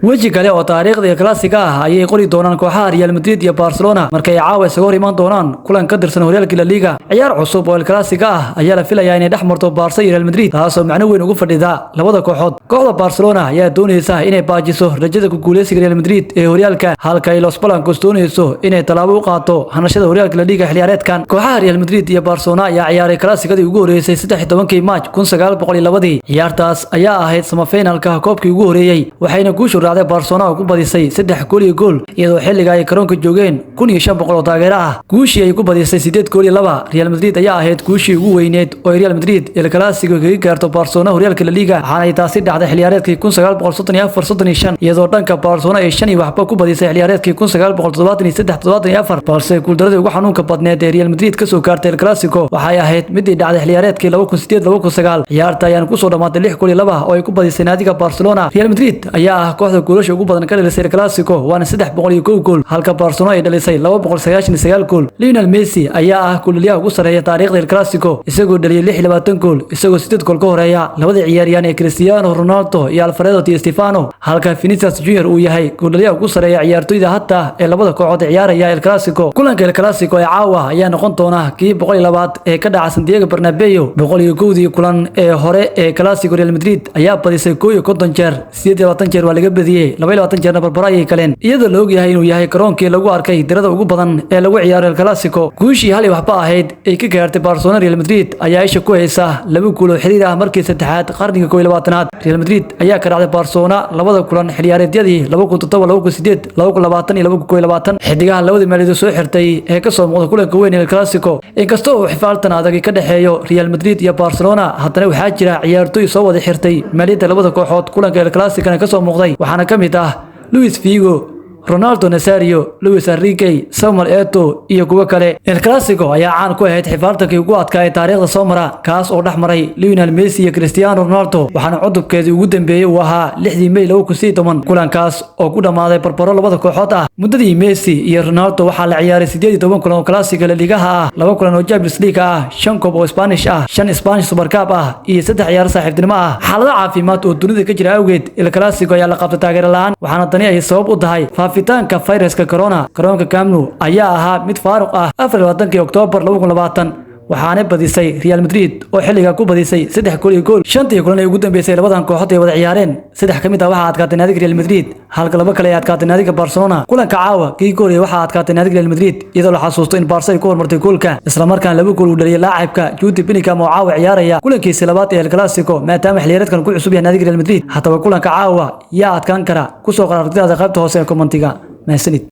Weji kale oo taariikhda El Clasico ah ayay qori doonaan kooxaha Real Madrid iyo Barcelona markay caawa isaga hor imaan doonaan kulan ka tirsan horyaalka La Liga. Ciyaar cusub oo El Clasico ah ayaa la filayaa inay dhex marto Barca iyo Real Madrid, taasoo macno weyn ugu fadhida labada kooxood. Kooxda Barcelona ayaa doonaysa inay baajiso rajada ku guuleysiga Real Madrid ee horyaalka, halka ay Los Blancos doonayso inay tallaabo u qaato hanashada horyaalka La Liga xilli ciyaareedkan. Kooxaha Real Madrid iyo Barcelona ayaa ciyaaray Clasico-dii ugu horeysay 13-kii March 1902. Ciyaartaas ayaa ahayd semifinalka koobkii ugu horeeyay, waxayna guushu raacday Barcelona oo ku badisay 3 gool iyo gool, iyadoo xilliga ay garoonka joogeen 1500 oo taageero ah. Guushii ay ku badisay 8 gool iyo 2 Real Madrid ayaa ahayd guushii ugu weyneed oo ay Real Madrid El Clasico kaga gaarto Barcelona horyaalka La Liga, waxaana ay taasi dhacday xilli ciyaareedkii 1934-35, iyadoo dhanka Barcelona ay 5 iyo waxba ku badisay xilli ciyaareedkii 1973-74. Balse guuldaradii ugu xanuunka badneed ee Real Madrid kasoo gaartay El Clasico waxay ahayd midii dhacday xilli ciyaareedkii 2008-2009. Ciyaarta ayaan kusoo dhamaatay 6 gool iyo 2 oo ay ku badisay naadiga Barcelona. Real Madrid ayaa ah kooxda goolasha ugu badan ka dhalisay El Clasico, waana 301 gool, halka Barcelona ay dhalisay 299 gool. Lionel Messi ayaa ah goolaliyaha ugu sareeya taariikhda El Clasico, isagoo dhaliyay 26 gool, isagoo 8 gool ka horeeya labada ciyaaryahan ee Cristiano Ronaldo iyo Alfredo Di Stefano, halka Vinicius Junior uu yahay goolaliyaha ugu sareeya ciyaartoyda hatta ee labada kooxood ee ciyaaraya El Clasico. Kulanka El Clasico ee caawa ayaa noqon doona kii 102aad ee ka dhaca Santiago Bernabeu. 101-dii kulan ee hore ee Clasico, Real Madrid ayaa badisay 51 jeer, 28 jeer waa laga badiyey, 22 jeerna barbaro ayay galeen, iyadoo la ogyahay inuu yahay garoonkii lagu arkay tirada ugu badan ee lagu ciyaaro El Clasico. Guushii 1 iyo waxba ahayd ay ka gaartay Barcelona Real Madrid ayaa isha ku haysa laba guul oo xiriir ah markii saddexaad qarniga 21aad. Real Madrid ayaa ka dhacday Barcelona labada kulan xilciyaareedyadii 2007, 2008, 2020 iyo 2021. Xidigaha labada meelood soo xirtay ee ka soo muuqda kulanka weyn El Clasico. Inkastoo uu xifaaltan adag ka dhexeeyo Real Madrid iyo Barcelona, haddana waxaa jira ciyaartoy soo wada xirtay maaliyadda labada kooxood kulanka El Clasico-na ka soo muuqday, waxaana ka mid ah Luis Figo, Ronaldo Nazario, Luis Enrique, Samuel Eto'o iyo kuwo kale. El Clasico ayaa caan ku ahayd xifaaltankii ugu adkaa ee taariikhda soo mara, kaas oo dhex maray Lionel Messi iyo Cristiano Ronaldo, waxaana cudubkeedii ugu dambeeyey uu ahaa 6-dii May 2018, kulankaas oo ku dhammaaday barbaro labada kooxood ah. Muddadii Messi iyo Ronaldo waxaa la ciyaaray 18 kulan oo Clasico La Ligaha ah, laba kulan oo Champions League ah, shan koob oo Spanish ah, shan Spanish Super Cup ah iyo saddex ciyaar saaxiibtinimo ah. Xaalado caafimaad oo dunida ka jira awgeed, El Clasico ayaa la qabtay taageero la'aan, waxaana tani ay sabab u tahay faafitaanka fayraska corona. Garoonka Camp Nou ayaa ahaa mid faaruq ah 24-kii Oktoobar 2020, waxaana badisay Real Madrid oo xilligaa ku badisay 3 gool iyo gool. Shantii kulan ee ugu dambeysay labadan kooxood ay wada ciyaareen, saddex ka mid ah waxaa adkaatay naadiga Real Madrid, halka laba kale ay adkaatay naadiga Barcelona. Kulanka caawa kii gool waxaa adkaatay naadiga Real Madrid, iyadoo la xasuusto in Barca ay ku hormartay goolka, isla markaana laba gool uu dhaliyay laacibka Jude Bellingham oo caawa ciyaaraya kulankiisa labaad ee El Clasico, maadaama xilliyeedkan ku cusub yahay naadiga Real Madrid. Haddaba, kulanka caawa yaa adkaan kara? Kusoo qor aragtidaada qaybta hoose ee commentiga. Mahadsanid.